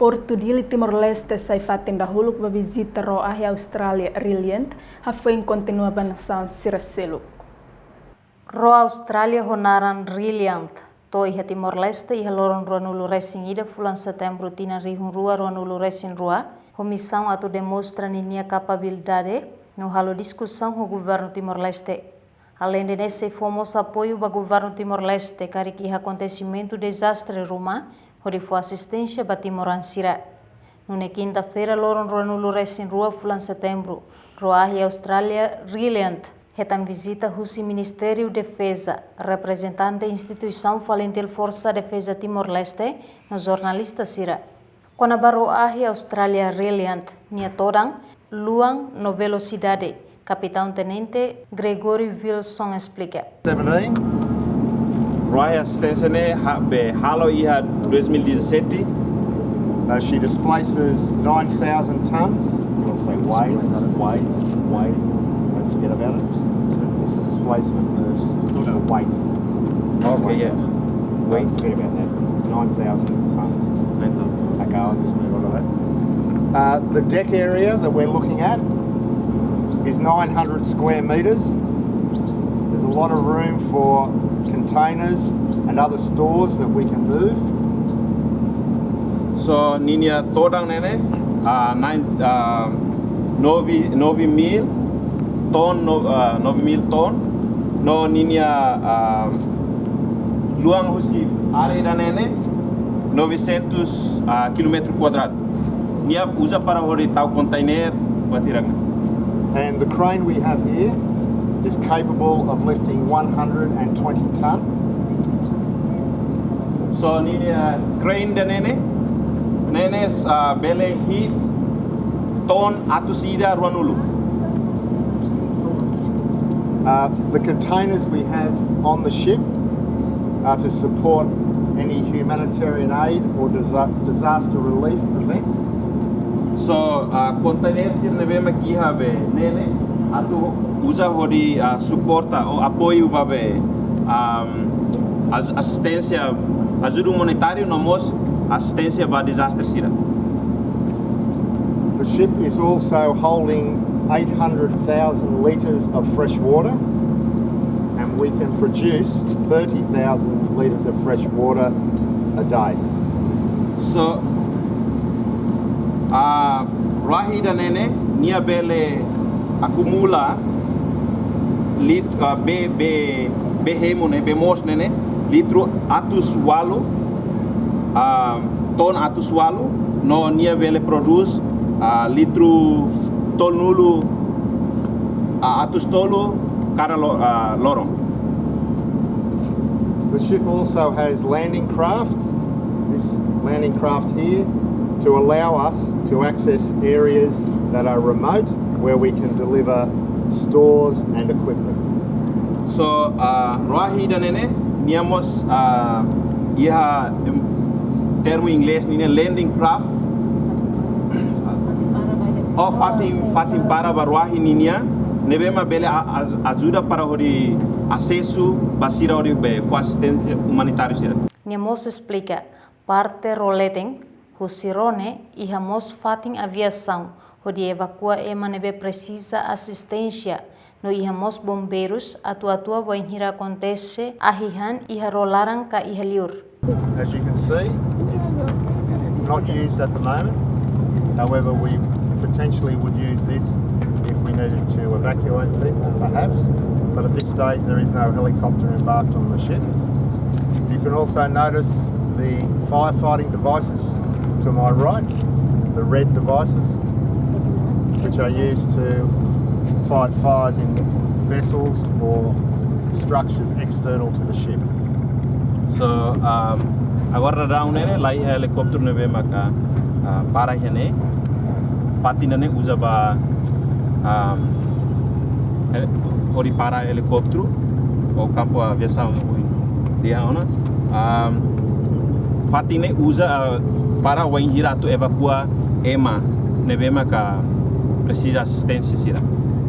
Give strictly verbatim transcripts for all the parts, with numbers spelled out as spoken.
Portu Dili, Timor-Leste, sai fatin dahuluk ba vizita ró ahi Austrália Reliant, hafoin kontinua ba nasaun sira seluk. Ró Austrália ho naran Reliant to'o iha Timor-Leste iha loron ruanulu-resin-ida fulan Setembru tinan rihun rua ruanulu-resin-rua, ho misaun atu demonstra ninia kapabilidade no halo diskusaun ho governu Timor-Leste. Aleinde ne'e, sei fó mós apoiu ba governu Timor-Leste karik iha akontesimentu dezastre ruma, hodi fó asisténsia ba timoroan sira. Nune'e kinta-feira, loron ruanulu-resin-rua fulan Setembru, ró ahi Austrália Reliant hetan vizita husi Ministériu Defeza, reprezentante instituisaun FALINTIL, Forsa Defeza Timor-Leste, no jornalista sira. Kona-ba ró ahi Austrália Reliant nia todan, luan no velosidade, Kapitaun Tenente Gregory Wilson esplika. Seventeen. Ró ahi asisténsia ne'e ha-, be halo iha dois mil e dezassete. Uh, she displaces nine thousand tons. You want to say ways, not ways, ways. Don't forget about it. It's the displacement, the, the weight. Okay, yeah. Weight. Don't forget about that. Nine thousand tons. Nine thousand. Okay, I'll just move on to that. Uh, the deck area that we're looking at is nine hundred square meters. There's a lot of room for containers and other stores that we can move. So, ninia todan ne'e ne'e, ah, nine, ah, nove, nove mil ton, no, ah, nove mil ton. No ninia, ah, luan husi área ida-ne'e ne'e, novecentos, ah, kilómetru kuadradu. Nia uza para hodi tau kontainer, buat hirak ne'e. And the crane we have here is capable of lifting one hundred and twenty ton. So, ninia, ah, crane ida-ne'e ne'e, ne'e ne'e, ah, bele hi'it ton atus ida ruanulu. Uh, the containers we have on the ship are to support any humanitarian aid or disa-, disaster relief events. So, ah, kontainer sira ne'ebé mak iha be ne'e ne'e atu uza hodi, ah, suporta ou apoiu ba be, ah, as-, asisténsia, ajuda umanitáriu no mós asisténsia ba dezastre sira. The ship is also holding eight hundred thousand litres of fresh water, and we can produce thirty thousand litres of fresh water a day. So, ah, ró ahi ida-ne'e ne'e, nia bele akumula lit-, ah, bee, bee, bee hemu ne'e, bee moos ne'e ne'e, litru atus ualu, ah, ton atus ualu, no nia bele prodús, ah, litru tolunulu, ah, atus tolu kada lo-, ah, loron. The ship also has landing craft, this landing craft here, to allow us to access areas that are remote where we can deliver stores and equipment. So, ah, ró ahi ida-ne'e ne'e, nia mós, ah, iha, em, termu inglés ninia landing craft. Oh, fatin, fatin para ba ró ahi ninian, ne'ebé mak bele a-, a-, ajuda para hodi asesu ba sira hodi be fó asisténsia umanitáriu sira. Nia mós esplika, parte ró leten, husi ró ne'e iha mós fatin aviasaun, hodi evakua ema ne'ebé presiza asisténsia, no iha mós bombeirus atu atua bainhira akontese ahi han iha ró laran ka iha liur. As you can see, it's not used at the moment. However, we potentially would use this if we needed to evacuate people, perhaps. But at this stage, there is no helicopter embarked on the ship. You can also notice the firefighting devices to my right, the red devices, which are used to fight fires in vessels or structures external to the ship. So, um, agora daudaun ne'e ne'e, laiha helikópteru ne'ebé maka, ah, para iha ne'e. Fatin ne'e uza ba, um, eh, hodi para helikópteru, ou kampu aviasaun ohin dehan ona. Um, fatin ne'e uza, ah, para bainhira atu evakua ema ne'ebé maka presiza asisténsia sira.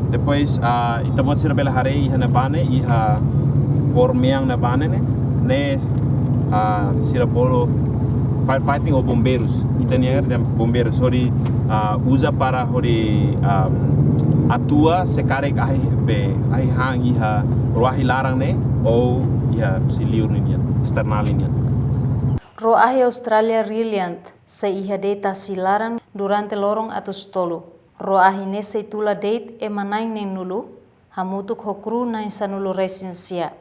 Depois, ah, ita-boot sira bele haree iha ne'ebá ne'e, iha kór mean ne'ebá ne'e ne'e, ne'e, ah, sira bolu Firefighting ou bombeirus, ita-nia bombeiru hodi, ah, uza para hodi, ah, atua se karik ahi be, ahi han iha ró-ahi laran ne'e ou iha husi liur ninian, esternal ninian. Ró-ahi Austrália Reliant sei iha de'it tasi laran durante loron atus tolu. Ró-ahi ne'e sei tula de'it ema na'in neen-nulu, hamutuk ho kru na'in sanulu resin sia.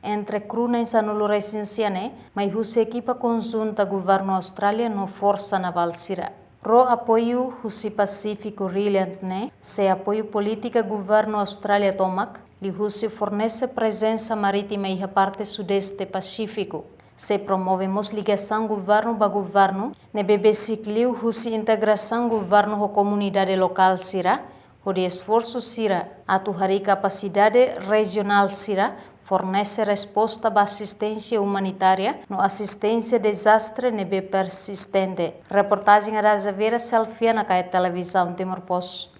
Entre kru na'in sanulu resin sia ne'e, mai husi ekipa konjunta governu Austrália no forsa navál sira. Ró apoiu husi Pasífiku Reliant ne'e, sei apoiu polítika governu Austrália tomak, liuhusi fornese prezensa marítima iha parte sudeste Pasífiku. Sei promove mós ligasaun governu ba governu, ne'ebé besik liu husi integrasaun governu ho komunidade lokál sira, hodi esforsu sira atu harii kapasidade rejionál sira fornese resposta ba asisténsia umanitária no asisténsia dezastre ne'ebé persistente. Reportajen Adaza Vera, Selfiana Kaet, Televizaun Timor Post.